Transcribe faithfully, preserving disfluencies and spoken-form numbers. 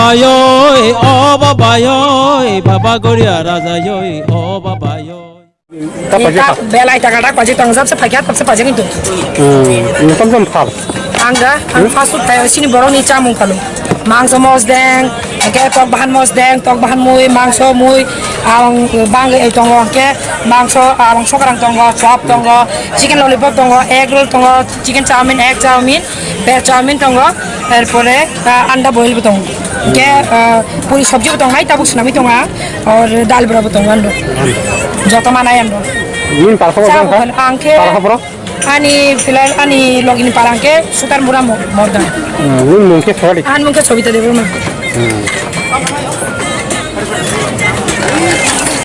Ayoi, o baba yoi, baba goria raja yoi, o baba yoi. Ta paji kha. Belai taka tak paji tong jab se phakya tab se paji kintu. Hmm, ini tom tom phal. Ang da, ang fast food tayo sini borok ni chamung kalu. Mangso mosdeng, ke tok bahan mosdeng, tok bahan mui, mangso mui, ang bang e tongo ke mangso, ang sokrang tongo, chop tongo, chicken lollipop tongo, egg roll tongo, chicken chowmin, egg chowmin, veg chowmin tongo, erpore, ah, anda boil bo tongo. Ke, ah, puri sabji bo tongo, hai tabuk sunami tongo, or dal bra bo tongo ando. Joto manai ando. Min parkho bo Sa tongo kha? Bukan, ang ke Parkho bro? Ani filal ani logini parang ke Sutan Bura mo-, Mordan. Hmm, min mung khe sori. An mung ke Sobita Debbarma. Hmm.